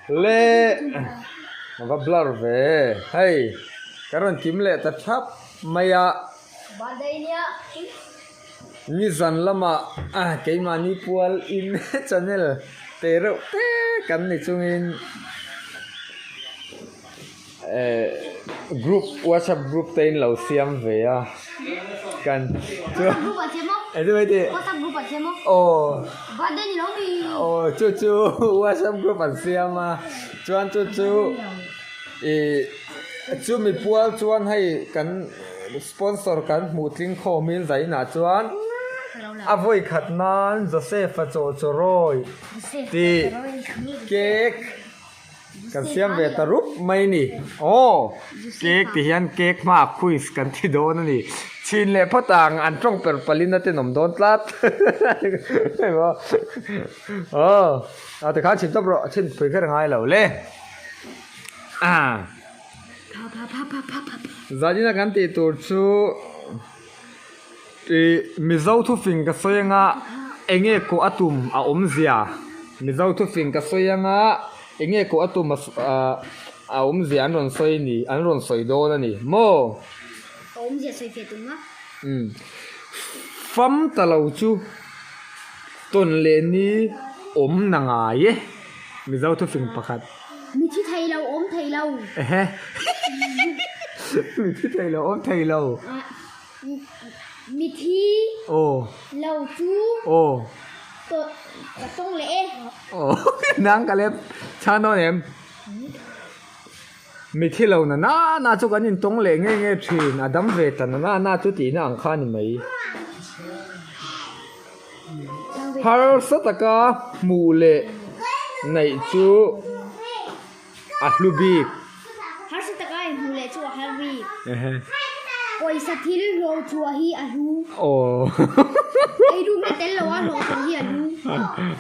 Le a va blur ve hei ka rawn kim leh ta thap mai a nizan lamah keimahni pual in channel te reuh te kan ni chungin eh group whatsapp group te in lo siam ve a kan chuan aw aw chu chu whatsapp group an siam a chuan chu chu ih chumi pual chuan hei kan sponsor kan hmuh tling khawmin zainah chuan a vawi khat nan Joseph-a chaw chaw rawi tih cake. Kan siam ve ta rup mai a ni. Aw! Cake ti hian cake hmaah quiz kan thi dawn a ni. Chhin leh phawt ang, an tawng per palin a tenawm dawn tlat. Aw! A tikhan chhin tawp rawh, chhin phui kher ngai lo le. Zanina kan tih tur chu ih Mizo thufing ka sawi anga enge kawh a tum a awmzia Mizo thufing ka sawi anga enge kawh a tum a awmzia an rawn sawi a ni an rawn sawi dawn a ni maw? A awmzia sawi feh tum a. Umm fam ta lo chu tawn leh ni awm na ngai e Mizo thufing pakhat. Mi thi thei lo awm thei lo. Ehe. Mi thi thei lo awm thei lo. Mi thi lo chu ka tawng leh e. Aw nang ka lep chhan dawn em? Mi thi lo na na na chu kan intawng leh nge nge thin a dam ve ta na na na chu tihna ang kha a ni mai. Harsa taka hmuh leh neih chu a hlu bik. Harsa taka hmuh leh chu a hlu bik. Pawisa thil hlawh chhuah hi a hlu. Aw. Ei rukna tel lo a hlawh chhuah hi a hlu.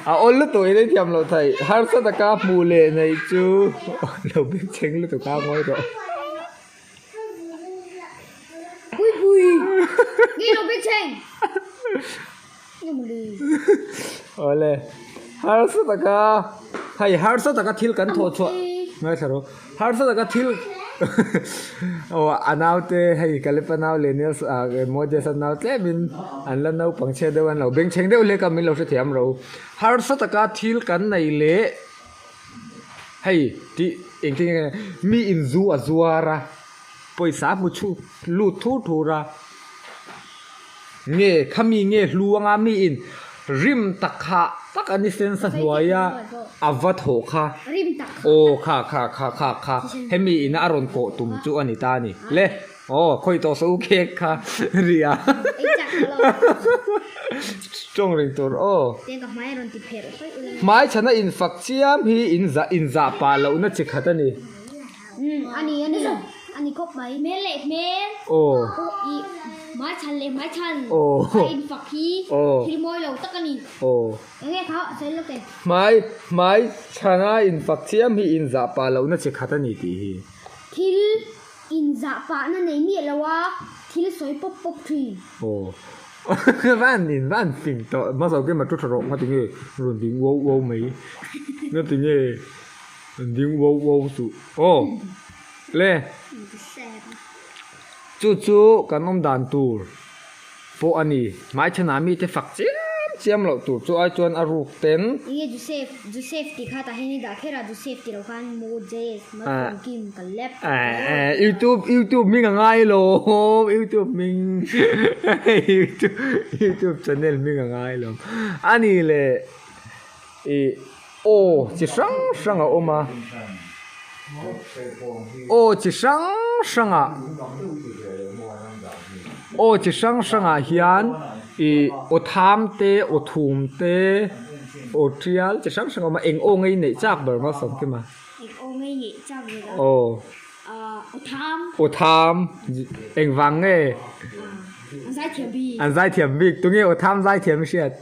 A awl lutuk in ei thiam loh theih. Harsa taka hmuh leh neih chu lo bengchheng lutuk a ngawi rawh. Pui pui. Nge lo bengchheng. Awle harsa taka hei harsa taka thil kan thawh chhuah ngaithla rawh harsa taka thil aw a naute hei Kalepa nau leh Nels ah Moses a nau tlemin an la naupang chhiat deuh an lo bengchheng deuh hlek a min lo hrethiam ro harsa taka thil kan nei leh hei tih engtin nge mi inzu a zuar a pawisa a hmu chhuak lut thur thur a. Nge khami nge hlu anga mi in rim tak kha tak a ni sensa hnuaia a va thawh kha aw kha kha kha kha kha hemi ina a rawn kawh tum chu a ni ta a ni le aw khawi tawh saw u khek kha ria tawng reng tur aw hmai chhana in fak chiam hi in zah in zah pah lohna chi khat a ni. Umm a ni a ni a ni khawp mai. Hmel leh hmel. Aw. I hmai chhan leh hmai chhan. Aw. A infak hi Aw. thil mawi lo tak a ni. Aw. Eng nge kha a sawi lawk e. Hmai hmai chhana infak chiam hi inzah pah lohna chi khat a ni tih hi. Thil inzah pahna nei miah lo a thil sawi pawp pawp thin. Aw. Van in van fing tawh hmasa kema thu tha rawh ngatinge rawn ding uau uau mai ngatinge. An ding uau uau suh aw le chu chu kan awm dan tur pawh a ni hmaichhanah mite fak chiam chiam loh tur chu ai chuan a ruk ten. Enge Joseph Joseph tih kha tah hian i dah kher a Joseph tih loh khan Moses Malcolm Kim ka lep YouTube YouTube hming a ngai lo YouTube hming YouTube YouTube channel hming a ngai lo a ni le ih. Aw chi hrang hrang a awm a, aw chi hrang hrang ah aw chi hrang hrang ah hian ih aw tham te aw thum te aw tial chi hrang hrang a awm a eng aw ngei neih chak ber maw Sawmkima aw aw tham engvang nge an zaithiam bik tunge aw tham zaithiam i hriat.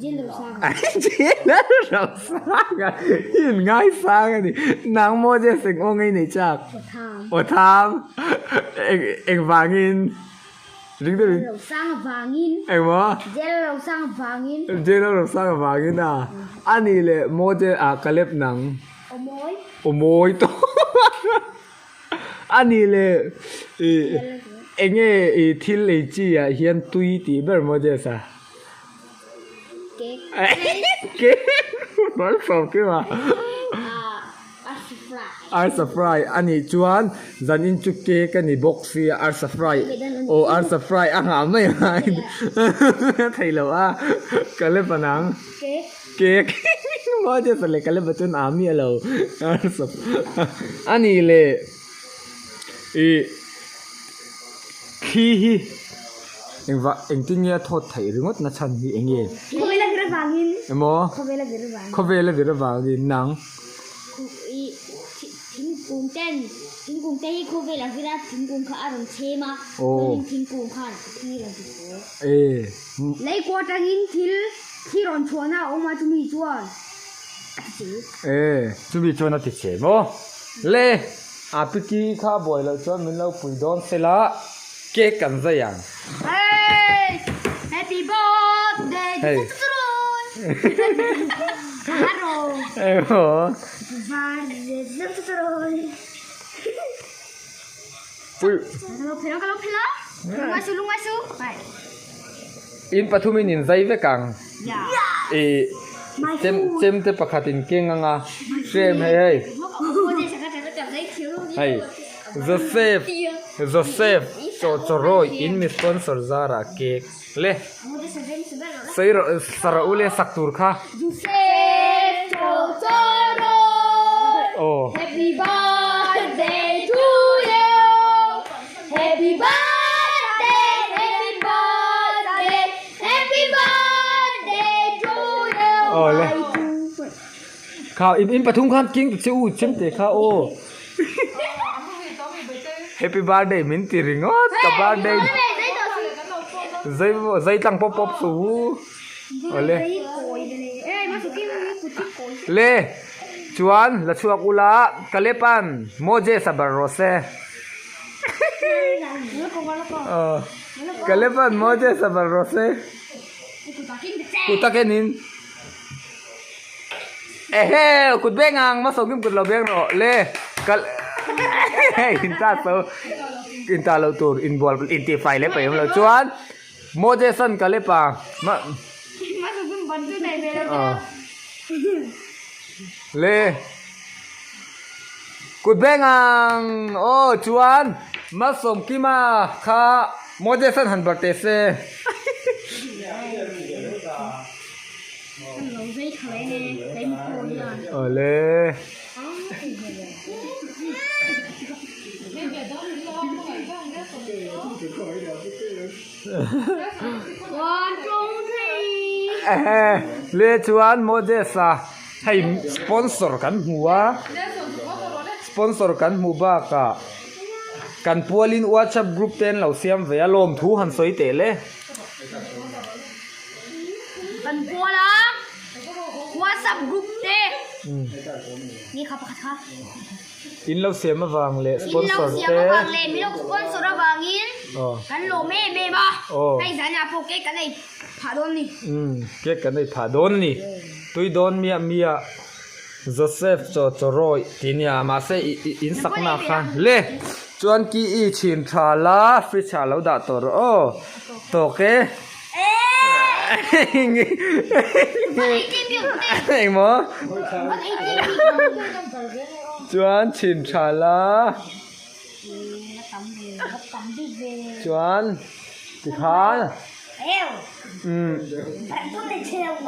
In ngaisang a ni. Nang Moses eng aw ngei nei chak? Aw tham. Eng vangin? Ring deuhin. Lo sang avangin. Engmaw? Jail lo sang avangin. Jail lo sang avangin a. A nih leh Moses ah Caleb nang. Aw mawi. Aw mawi tawh. A nih leh ih enge ih thil ei chi ah hian tui tih ber Moses a. Cake. Cake. Malsawmkima. Arsa fry. Arsa fry a nih chuan zanin chu cake a ni bawk sia arsa fry aw arsa fry a nghah mai a thei lo a ka le pan ang cake Moses-a leh Caleb-a chuan a miah lo arsa a nih leh ih thli hi engvah engtin nge a thawt theih ringawt na chhan hi eng nge emaw khawvel a vir avangin nang. Thingkung ten thingkung te hi khawvel a vir a thingkung kha a rawn chhem a chuanin thingkung khan thi rawn ti tho. Lei kuah atangin thil thi rawn chhuahna a awm a chumi chuan a ti che. Chumi chuan a ti che maw? Le a piki kha buai loh chuan min lo pui dawn sela cake kan zai ang. Hey! Happy birthday to In pathumin in zai vek ang. Ih chem chem te pakhat in keng anga hrem hei hei. Hei Joseph Joseph chaw chaw rawi in mi sponsor zarah cake le. Sawi rawh sa rawh u le sak tur kha. Aw. Aw le. Kha in in pathum khan king ta che u chem te kha aw. Happy birthday min ti ringawt ka birthday zai zai tlang pawp pawp suh u awle le chuan la chhuak ula Kalepan Moses a bar rawh se Kalepan Moses a bar rawh se kut a kenin. Ehe kut beng ang hmasa kim kut lo beng rawh le kal in ta so in ta lo tur in bual in ti fai leh paih awm lo chuan Moses an kal e pa ma le kut beng ang aw chuan Malsawmkima kha Moses an han bar teh se. Awle. Ehe le chuan Moses a hei sponsor kan hmu a sponsor kan hmu bakah kan pualin whatsapp group te an lo siam ve a lawmthu han sawi teh le. Kan pawl a WhatsApp group te ni kha pakhat kha. In lo siam avang leh sponsor te. In lo siam avang leh min lo sponsor avangin kan lawm em em a. Hei zanah pawh cake kan ei phah dawn a ni. Umm cake kan ei phah dawn a ni. Tui dawn miah miah Joseph chaw chaw rawih tih nia mahse in sakna khan le chuan ki i chhin tha la fridge ah lo dah tawh rawh aw tawk e. Engmaw? Chuan chhin tha la. Chuan tikhan umm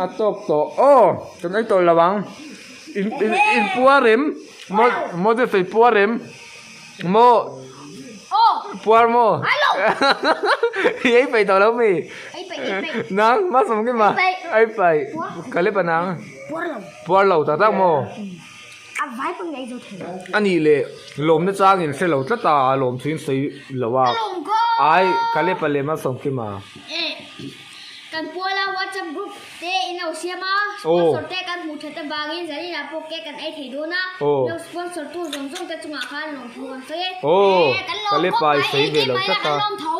a tawk tawh aw kan ei tawh lo ang in in in puar em maw maw chu sawi puar em maw puar maw i ei peih tawh lo mi nang hmasawm nge ma ei peih ka lep a nang puar lo tak tak maw a nih leh lawmna chang in hre lo tlat a lawm chu in sawi lo a ai ka lep a leh hmasawm nge ma. Kan puala WhatsApp group te in lo siam a, sponsor te kan hmuh that avangin zanin ah pawh cake kan ei thei dawn a, in lo sponsor tu zawng zawng te chungah khan lawmthu kan sawi e. Kan lawm khawp mai, ei tlem mai a kan lawm tho.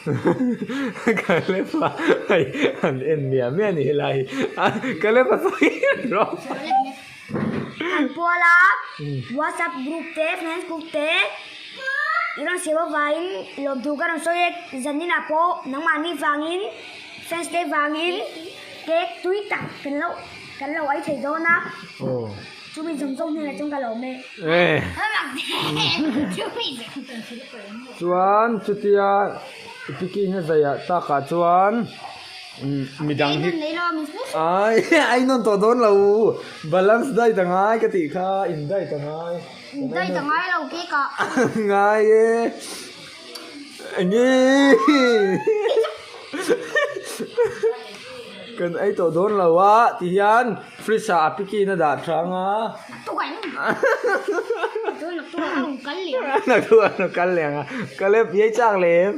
Kalepa hei an en miah miah a ni helai hi Kalepa sawi rawh. Kan puala WhatsApp group te Facebook te i rawn siam avangin lawmthu ka rawn sawi e zaninah pawh nangmahni vangin fans te vangin cake tui tak kan lo kan lo ei thei dawn a chumi zawng zawng hnenah chuan ka lawm e. Chuan chutia i picking a zaiah takah chuan midang hi ai ai nawn tawh dawn lo balance diet a ngai ka tih kha in diet a ngai diet a ngai lo cake ah ngai e enge kan ei tawh dawn lo a ti hian fridge ah a picking a dah tang a naktuk a rawn kal leh ang a Caleb i ei chak lem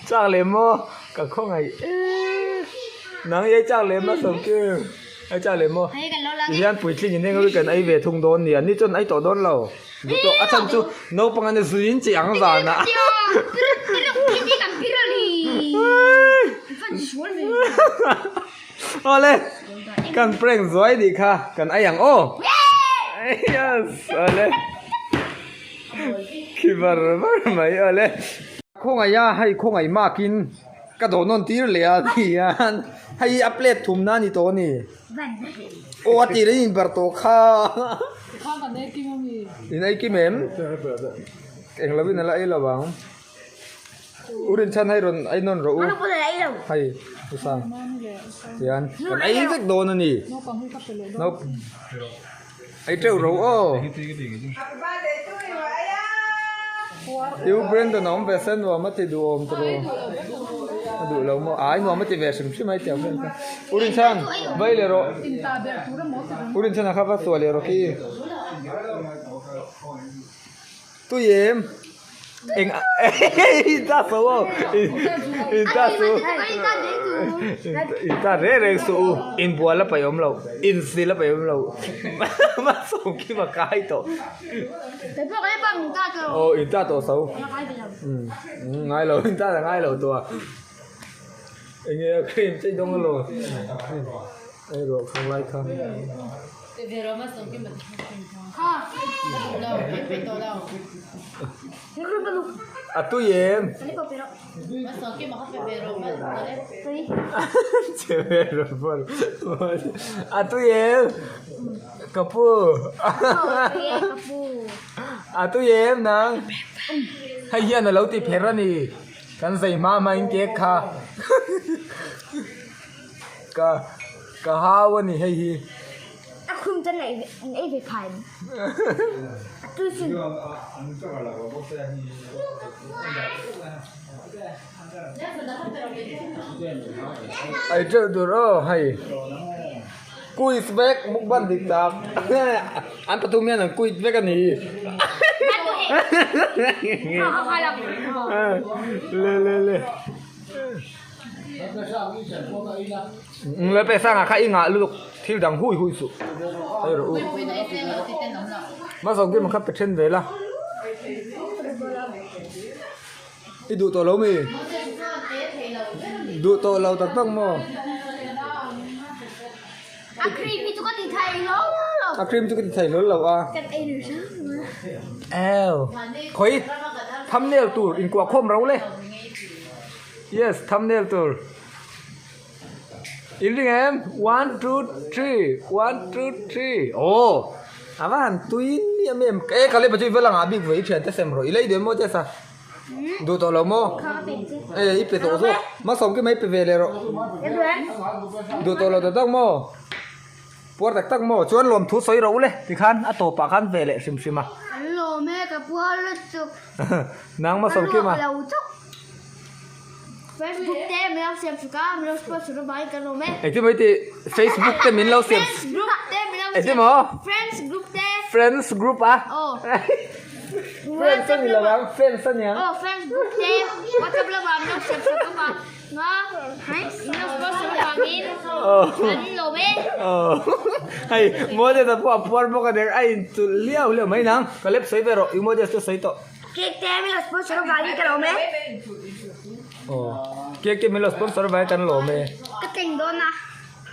chak lem maw. Ka khawngaih e nang ei chak lem a sawm kim ei chak lem maw ti hian puitling in eng kan ei ve thung dawn nia ni chuan ei tawh dawn lo duh tawh a chhan chu naupang an zuin chi ang zan ah awle kan prank zuai nih kha kan ei ang aw yes awle khi var var mai awle. Khawngaih a, hei khawngaih makin ka dawh nawn tir leh a tihian hei a plate thumna a ni tawh a ni. Aw a tir in inbarh tawh kha. In ei kim em? Eng lovin a la ei lo ang. U Rinchhan hei rawn ei nawn rawh u. Hei u Sang tihian kan ei vek dawn a ni. Ei teuh ro aw. U Brandon a awm ve se nuam a ti duh awm tawh lo. A duh lo maw? Ai nuam a ti ve hrim hrim a hetiang vel kha. U Rinchhan vai leh rawh. U Rinchhan a kha va suah leh rawh khi. Tui em? Eng in ta so aw in ta so in ta reng reng suh u in bual a paih awm lo in sil a paih awm lo hmasawm khi ma kai tawh aw in ta tawh so ngai lo in ta la ngai lo tawh a enge a cream chei dawng alo ei rawh khang lai kha. A tui em? A tui em? Ka pu. A tui em nang? Hei hian a lo ti pher a ni. Kan zei hma hma in cake kha. Ka ka hau a ni hei hi. A khum chuan ei ve an ei ve phai ang. A tui sin. Ei teuh tur aw hei quiz vek mukbang dik tak an pathum hian an quiz vek a ni. Le le le. Le pe sanga kha i ngah lutuk thil dang hui hui suh hei rawh u hmasa kim kha pe then ve la i duh tawh lo mi duh tawh lo tak tak maw a cream hi chu ka ti thei hlawl lo a cream chu ka ti thei hlawl lo a eo khawi thumbnail tur inkuah khawm ro le. Yes thumbnail tur in ring em one two three one two three aw a va han tui miah miah em e ka lep a chu i va lang ah bik ve i thian te sem rawh i lei duh em maw chesa duh tawh lo maw e i pe tawh zawk hmasawm kim a i pe ve leh rawh duh tawh lo tak tak maw puar tak tak maw chuan lawmthu sawi rawh u le tikhan a tawpah khan ve leh hrim hrim a. An lawm e ka puar lutuk. Nang hmasawm kim a. Facebook te min lo siam suk a, min lo sponsor a vangin kan awm e. Engtin maw i tih? Facebook te min lo siam. Friends group te min lo siam. Engtin maw? Friends group te. Friends group a? Aw. Friends a ni lo ang, fans a niang. Aw, friends group te WhatsApp lamah min lo siam sak a vang nga min lo sponsor a vangin kan lawm e. Aw. Hei, Moses a pawh a puar bawk a nia, a inchulh hliau hliau mai nang. Ka lep sawi ve rawh, i Moses chu sawi tawh. Cake te min lo sponsor a vangin kan awm e. Aw. Ke ke min lo sponsor vai kan lawm e. Ka tling dawn a.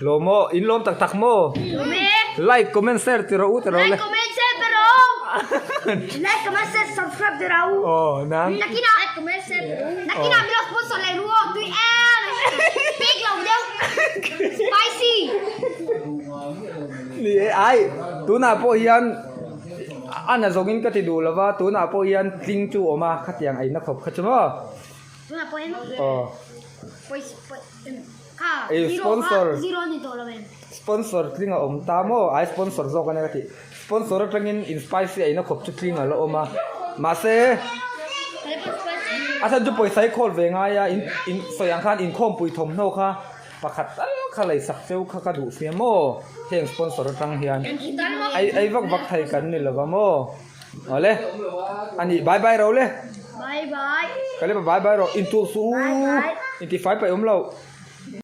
Lawm maw? In lawm tak tak maw? Lawm e. Like, comment, share ti rawh u ti rawh le. Like, comment, share ti rawh u. Like, comment, share, subscribe ti rawh u. Aw, nang. Nakinah like, comment, share ti rawh u. Nakinah min lo sponsor leh ru aw tui em. Pek lo deuh. Spicy. Ni e, ai tunah pawh hian a na zawngin ka ti duh lova tunah pawh hian tling chu awm a khatiang eina khawp kha chu maw. Tunah pawh hian Aw. pawisa kha Ei zero kha sponsor zero a ni tawh lo em. Sponsor tling a awm ta maw ai sponsor zawk a nia ka tih sponsor atangin in spicy eina khawp chu tling a la awm a mahse a chhan chu pawisa hi khawl ve ngai a in in sawi ang khan inkhawmpui thawmhnaw kha pakhat tal kha lei sak cheu kha ka duh sia maw heng sponsor atang hian ei ei vak vak thei kan ni lova maw awle ani bye bye ro le Bye bye. Ka lep a bye bye rawh intur suh u intifai paih awm lo.